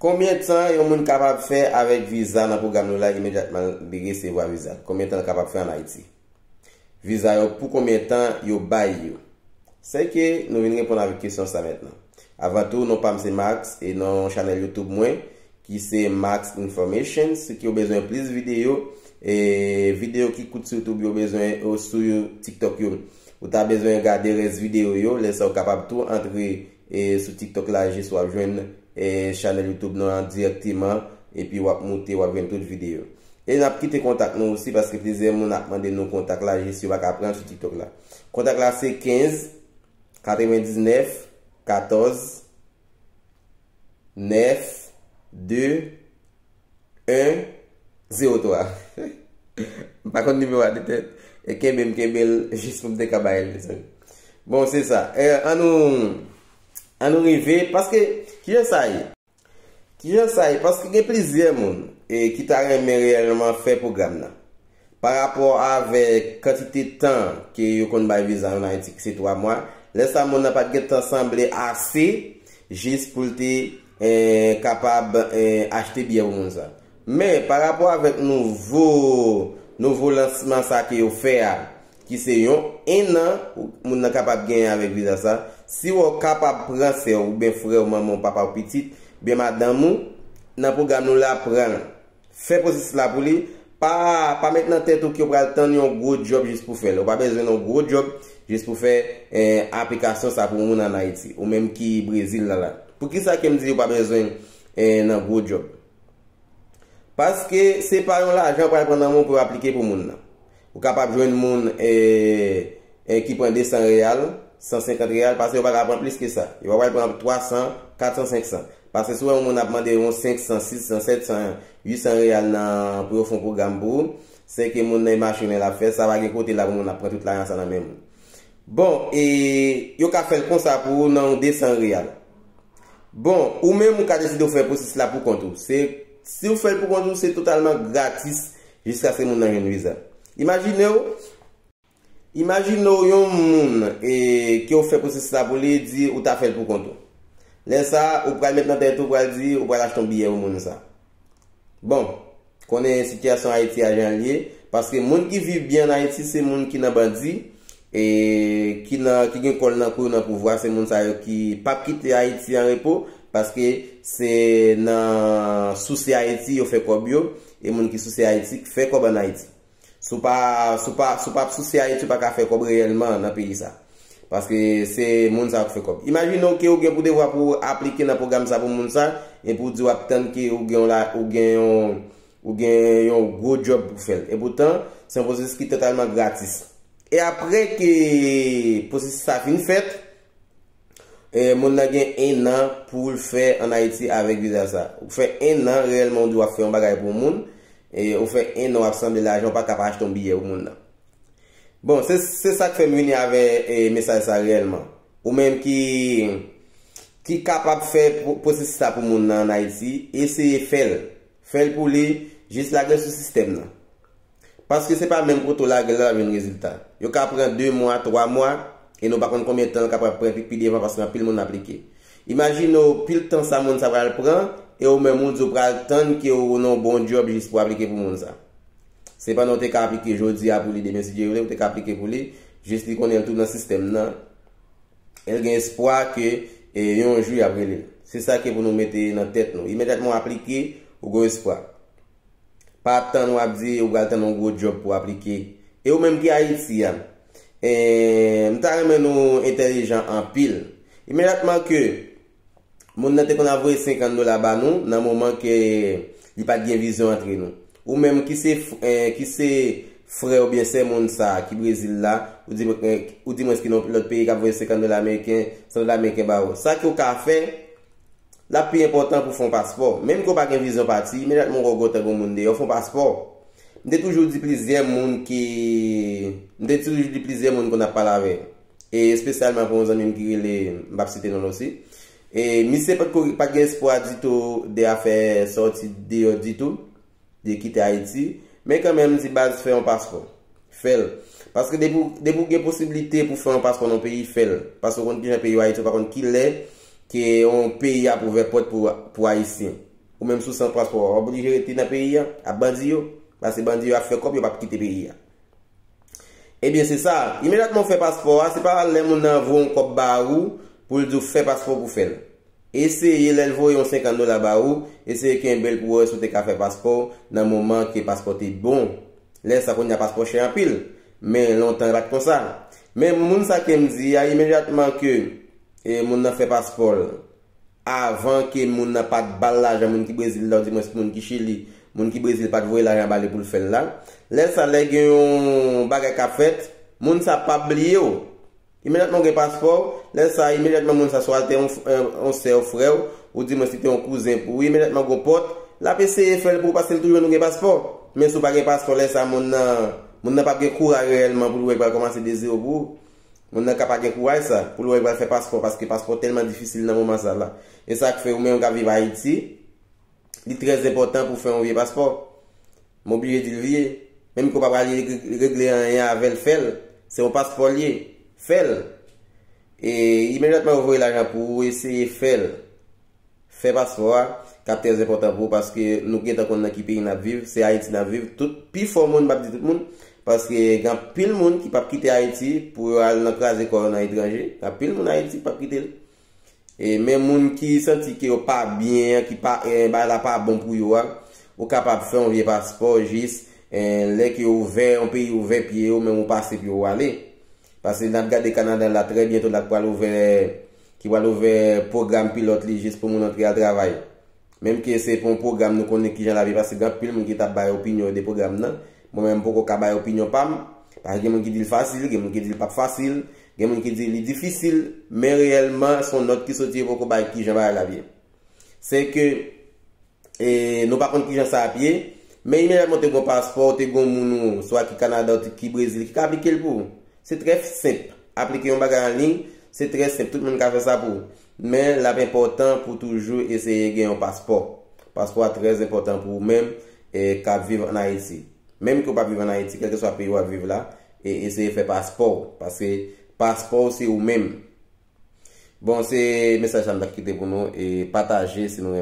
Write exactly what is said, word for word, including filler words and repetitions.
Konbyen tan yon moun kapab fè avèk viza nan pwogram nou la imedyatman li resevwa viza? Konbyen tan l kapab fè ann Ayiti? Viza yo, pou konbyen tan yo bay yo? Sèke nou vin reponn avèk kesyon sa mentnan. Avan tou, non pa m se Max e non chanèl YouTube mwen ki se Max Information. Si ke w bezwen plis videyo, e videyo ki kout sou YouTube yo bezwen, ou sou You- TikTok yo, ou ta bezwen gade rès videyo yo, lè sa w kapab tou antre e sou TikTok la, jis w ap jwenn e chanèl YouTube nou an dirèkteman, epi w ap moute, w ap jwenn tout videyo. E n ap kite kontak nou osi, paske plizyè moun ap mande nou kontak la, jis yo pa ka pran sou TikTok la. Kontak la se kenz, katrevendiznèf, katòz, nèf, de, en, zewo twa. M pa konn nimewo a de tèt. E kenbe m kenbe l jis pou m te ka bay l, mezanmi. Bon, se sa. E, ann nou, ann nou rive, paske, kijan sa ye? Kijan sa ye? Paske gen plizyè moun e ki ta renmen reyèlman fè pwogram nan. Pa rapò avèk kantite tan ke yo konn bay viza ann Ayiti, ki se twa mwa, lè sa moun nan pa t gentan sanble ase jis pou l te eh, kapab eh, achte biyè pou moun sa. Men, pa rapò avèk nouvo, nouvo lansman sa ke yo fè a, ki se yon ennan moun nan kapab genyen avèk viza sa, si w kapab pran sè w oubyen frè w, manman w, papa w, pitit, oubyen madanm ou, nan pwogram nou la, pran l. Fè pwosesis la pou li. Pa, pa met nan tèt ou ke w pral tann yon gwo djòb jis pou fè l. Ou pa bezwen yon gwo djòb jis pou fè eh, aplikasyon sa pou moun ann Ayiti, ou menm ki Brezil la la. Poukisa ke m di ou pa bezwen eh, nan gwo djòb? Paske se pa yon lajan ou pral pran nan men w pou w aplike pou moun nan. Ou kapab jwenn moun eh, eh, ki pran de san reyal, san senkant reyal, paske yo pa ka pran plis ke sa. Yo pa pral pran twa san, kat san, senk san. Paske si w wè yon moun ap mande yon senk san, sis san, sèt san, uit san reyal nan pou yo fè yon pwogram pou ou, se ke moun nan e machin l ap fè, sa pa gen kote la pou moun ap pran tout lajan sa nan men moun. Bon, e yo ka fè l konsa pou ou nan yon de san reyal. Bon, ou menm ou ka deside w fè pwosesis la pou kont ou. Se, si w fè l pou kont ou, se totalman gratis jiskaske moun nan jwenn viza. Imajine w, Imajine w yon moun e, ke w fè pwosesis la pou li, di ou ta fè l pou kont ou. Lè sa a, ou pral met nan tèt ou, pral di, ou pral achte yon biyè pou moun sa. Bon, konnen sitiyasyon Ayiti a jan l ye, paske moun ki viv byen ann Ayiti, se moun ki nan bandi, e ki nan, ki gen kò l nan kou yo nan pouvwa, se moun sa yo ki p ap kite Ayiti an repo, paske se nan souse Ayiti yo fè kòb yo, e moun ki souse Ayiti fè kòb ann Ayiti. Si w pa, si w pa, si w pa ap souse Ayiti, ou pa ka fè kòb reyèlman nan peyi sa. Paske se moun sa yo k fè kòb. Imajine w ke ou gen pou devwa pou w aplike nan pwogram sa pou moun sa, epi w di w ap tann ke ou gen yon la, ou gen yon, ou gen yon gwo djòb pou fè l. Epoutan, se yon pwosesis ki totalman gratis. E apre ke pwosesis sa fin fèt, e, moun nan gen ennan pou l fè ann Ayiti avèk viza sa. Ou fè ennan reyèlman ou di w ap fè yon bagay pou moun, e, ou fè ennan w ap sanble lajan, ou pa ka pa achte yon biyè pou moun nan. Bon, se, se sa k fè m vini avè, e, mesaj sa reyèlman. Ou menm ki, ki kapab fè pwo-, pwosesis sa pou moun nan ann Ayiti, eseye fè l. Fè l pou li, jis lage l sou sistèm nan. Paske se pa menm kote w lage l la l ap jwenn rezilta. Yo ka pran de mwa, twa mwa, e nou pa konn konbyen tan l kapab pran pi, pi devan paske anpil moun aplike. Imajine w pil tan sa moun sa pral pran, e ou menm ou di w pral tann ke ou nan yon bon djòb jis pou w aplike pou moun sa. Se pandan w te ka aplike jodi a pou li demen si Dye vle, ou te ka aplike pou li, jis li konnen l tou nan sistèm nan. E l gen espwa ke, e, yon jou y ap rele l. Se sa ke pou nou mete nan tèt nou. Imedyatman w aplike, ou gen espwa. Pa tann w ap di ou pral tann yon gwo djòb pou w aplike. E ou menm ki Ayiti a, e, m ta renmen nou entèlijan anpil. Imedyatman ke moun nan te konn ap voye senkant dola ba nou nan moman ke li pa t gen vizyon antre nou. Ou menm ki se, f- eh, ki se frè oubyen sè moun sa a ki Brezil la, ou di, eh, ou di mwens ki nan lòt peyi k ap voye senkant dola ameriken, san dola ameriken ba ou. Sa ke w ka fè, l ap pi enpòtan pou w fè yon paspò. Menm ke w pa gen vizyon pati, imedyatman w wè w gentan gen yon moun deyò, fè yon paspò. M te toujou di plizyè moun ki, m te toujou di plizyè moun konn ap pale avè, e espesyalman pou yon zanmi m ki rele, m p ap site non l osi. E misye pa t ko- pa t gen espwa ditou de afè sòti deyò ditou, de kite Ayiti. Men kanmenm, m di, baz, fè yon paspò. Fè l. Paske depi w, depi w gen posiblite pou fè yon paspò nan yon peyi, fè l. Paske w konn kijan peyi w Ayiti, w pa konn kilè ke yon peyi ap ouvè pòt pou, pou Ayisyen. Ou menm si w san paspò, w ap oblije rete nan peyi a, ap bandi yo. Paske bandi yo ap fè kòb, yo p ap kite peyi a. Ebyen, se sa. Imedyatman w fè paspò a, se pa lè moun nan voye yon kòb ba ou pou l di w fè paspò pou fè l. Eseye, lè l voye yon senkant dola ba ou, eseye kenbe l pou w wè si w te ka fè paspò w nan moman ke paspò te bon. Lè sa, kounye a paspò chè anpil. Men lontan, e pa t konsa. Men moun sa ke m di a, imedyatman ke e, moun nan fè paspò l, avan ke moun nan pa t ba l lajan, moun ki Brezil la, ou di mwens moun ki Chili, moun ki Brezil pa t voye lajan ba li pou l fè l la. Lè sa, lè gen yon bagay k ap fèt, moun sa p ap bliye w. Imedyatman w gen paspò w, lè sa, imedyatman moun sa swa l te yon, yon, yon sè w, frè w, ou di mwens li te yon kouzen pou ou, imedyatman gen yon pòt, l ap eseye fè l pou ou paske l toujou wè nou gen paspò. Men si w pa gen paspò, lè sa, moun nan, moun nan p ap gen kouraj reyèlman pou l wè l pral kòmanse de zewo pou ou. Moun nan ka pa gen kouraj sa, pou l wè l pral fè paspò, paske paspò tèlman difisil nan moman sa la. E sa k fè ou menm k ap viv Ayiti, li trè enpòtan pou w fè yon vye paspò. M oblije di l vye. Menm ke w pa pral regle anyen avè l, fè l. Se yon paspò l ye. Fè l. E imedyatman yo voye lajan pou ou, eseye fè l. Fè paspò a, k ap trè enpòtan pou ou, paske nou gentan konn nan ki peyi n ap viv, se Ayiti n ap viv. Tout, pifò moun, m p ap di tout moun, paske gen anpil moun ki p ap kite Ayiti pou yo al nan kraze kò yo nan etranje. Gen anpil moun Ayiti ki p ap kite l. E men moun ki santi ke yo pa byen, ki pa, e, bagay la pa bon pou yo a, ou kapab fè yon vye paspò jis, e, lè ke yo ouvè, yon peyi ouvè pye yo, menm ou pase pou yo ale. Paske n ap gade Kanada la trè byento la k pral ouvè, ki pral ouvè pwogram pilòt li jis pou moun antre al travay. Menm ke se pa yon pwogram nou konnen kijan l ap ye, paske gen anpil moun ki t ap bay opinyon yo de pwogram nan. Mwen menm m poko ka bay opinyon pa m, paske gen moun ki di l fasil, gen moun ki di l p ap fasil, gen moun ki di li difisil, men reyèlman se yon nòt ki soti, yo poko bay kijan bagay la ap ye. Se ke e, nou pa konn kijan sa ap ye, men imedyatman w te gen yon paspò, w te gen yon moun ou, swa ki Kanada, ou te, ki Brezil, ki ka aplike l pou ou. Se trè senp. Aplike yon bagay an liy, se trè senp. Tout moun ka fè sa pou ou. Men, l ap enpòtan pou toujou eseye gen yon paspò. Paspò a trè enpòtan pou ou menm, e, k ap viv ann Ayiti. Menm ke w p ap viv ann Ayiti, kèlkeswa peyi w ap viv la, e eseye fè paspò w. Paske paspò w se ou menm. Bon, se mesaj sa m t ap kite pou nou, e pataje si nou renmen.